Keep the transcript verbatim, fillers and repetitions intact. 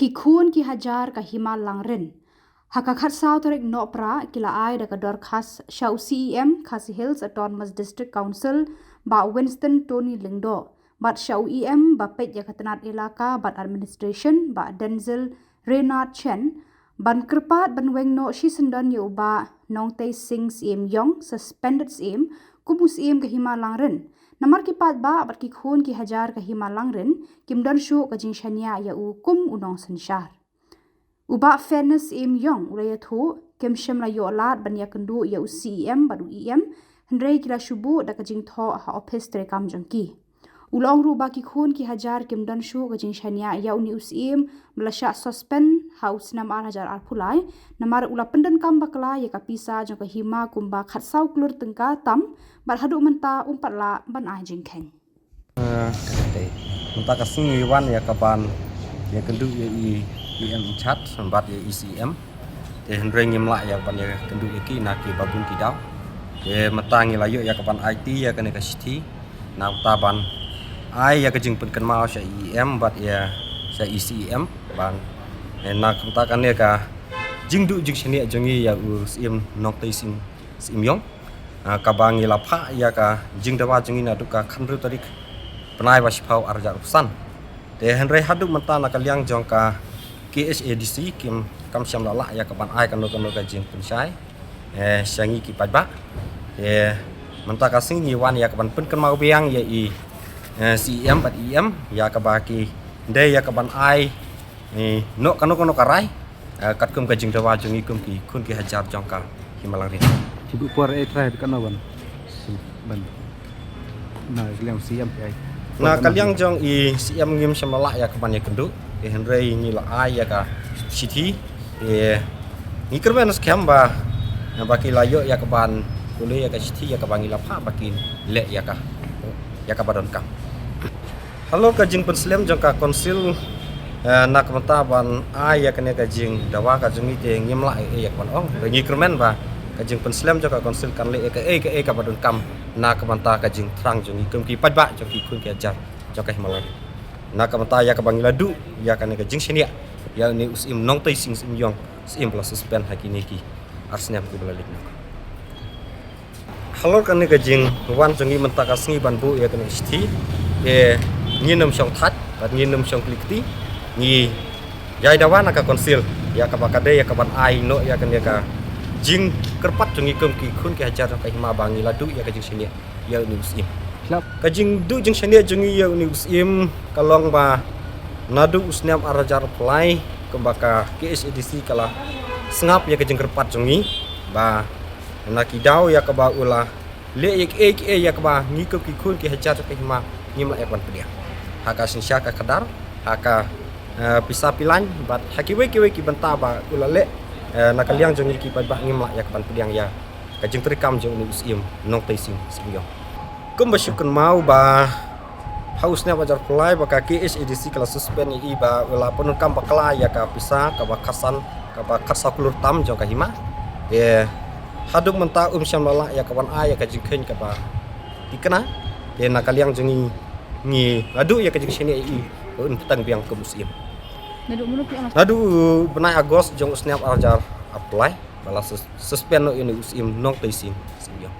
Ki khun ki hajar ka Hima Langrin. Ha ka khatsaw tarik Nohprah ki la ai da ka dorkhas sha u C E M Khasi Hills Autonomous District Council, Bah Winston Tony Lyngdoh, bad sha u E M ba peit ïa ka tnat elaka bad administration, Bah Denzil Reynard Chen, ban kyrpad ban weng noh shisyndon ïa u Bah Nongtei Singh Syiem Ïong, suspended Syiem, kum u Syiem ka Hima Langrin. Namar ki paidbah bad ki khun ki hajar ka Hima Langrin kim don shuh ka jingshaniah ïa u kum u nongsynshar. U Bah Fairness Syiem Ïong u la ïathuh, kim shym la ïoh lad ban ïakynduh ïa u C E M bad u E M, hynrei ki la shu buh da ka jingthoh ha ophis treikam jong ki. U la ong ruh ba ki khun ki hajar kim don shuh ka jingshaniah ïa une u Syiem ba la shah suspend ha u snem ar hajar arphew lai, namar u la pyndonkam bakla ïa ka pisa jong ka Hima kumba khatsaw klur tyngka tam, bad haduh mynta um pat lah ban ai jingkheiñ. Eh, mynta ka sngi ngi wan ïa ka ban ïakynduh ïa i E M in charge bad ïa i C E M. Te hynrei ngim lah ïa ban ïakynduh ïa ki na ki babun ki daw. Te mynta ngi la ïoh ïa ka ban aiti ïa kane ka shithi. Na mynta ban ai ïa ka jingpynkynmaw sha i E M bad ïa sha i C E M ban, eh, na mynta kane ka jingduh jingshaniah jong ngi ïa u Syiem Nongtei Singh Syiem Ïong, ah, kaba ngi la phah ïa ka jingdawa jong ngi naduh ka khathynriew tarik bnai ba shiphew ar hajar arphew san. Te hynrei haduh mynta na ka liang jong ka K H A D C kim, kam shym la lah ïa ka ban ai kano kano ka jingpynshai, eh, sha ngi ki paidbah. Te mynta ka sngi ngi wan ïa ka ban pynkynmaw biang ïa i, eh, C E M bad E M ïa kaba ki dei ïa ka ban ai, eh, noh kano kano ka rai, eh, katkum ka jingdawa jong ngi kum ki khun ki hajar jong ka Hima Langrin. Ki buh por eh trai kano ban, ban na ka liang C E M ki ai. Na ka liang jong i C E M ngim shym la lah ïa ka ban ïakynduh. Te hynrei ngi la ai ïa ka shithi. Te ngi kyrmen skhem ba, ba ki la ïoh ïa ka ban pule ïa ka shithi ïa kaba ngi la phah ba kin leh ïa ka, ïa kaba donkam. Halor ka jingpynslem jong ka council, eh, na ka bynta ban ai ïa kane ka jingdawa ka jong ngi te ngim lah ei ei ïa ka ban ong. Ngi kyrmen ba ka jingpynslem jong ka council kan leh ïa kaei kaei kaba donkam na ka bynta ka jingthrang jong ngi kum ki paidbah jong ki khun ki hajar jong ka Hima Langrin. Na ka bynta ïa kaba ngi la duh ïa kane ka jingshaniah ïa une u Syiem Nongtei Singh Syiem Ïong, Syiem ba la suspend ha kine ki ar snem kiba la leit noh. Halor kane ka jingwan jong ngi mynta ka sngi ban buh ïa kane ka shithi, te ngin ym shong thait bad ngin ym shong kli kti. Ngi ïai dawa na ka council ïa kaba ka dei ïa ka ban ai noh ïa kane ka jingkyrpad jong ngi kum ki khun ki hajar jong ka Hima ba ngi la duh ïa ka jingshaniah ïa une u Syiem. Ka jingduh jingshaniah jong ngi ïa une u Syiem ka long ba naduh u snem ar hajar arphew lai kumba ka K H A D C ka la sngap ïa ka jingkyrpad jong ngi ba na ki daw ïa kaba u la leh ïa kiei kiei ïa kaba ngi kum ki khun ki hajar jong ka Hima ngim lah ïa ka ban pdiang. Ha ka synshar ka khadar, ha ka, eh, pisa pilan bad ha kiwei kiwei ki bynta ba u la leh, eh, na ka liang jong ngi ki paidbah ngim lah ïa ka ban pdiang ïa ka jingtreikam jong une u Syiem Nongtei Singh Syiem Ïong. Kumba shu kynmaw ba ha u snem ar hajar arphew lai ba ka K H A D C ka la suspend ïa i ba u la pyndonkam bakla ïa ka pisa kaba khatsan, kaba khatsaw klur tam jong ka Hima. Te haduh mynta um shym la lah ïa ka ban ai ïa ka jingkheiñ kaba thikna. Te na ka liang jong ngi, ngi la duh ïa ka jingshaniah ïa i ba un bteng biang kum u Syiem. Naduh u bnai August jong u snem ar hajar arphew lai ba la sus-, suspend noh ïa une u Syiem Nongtei Singh Syiem Ïong.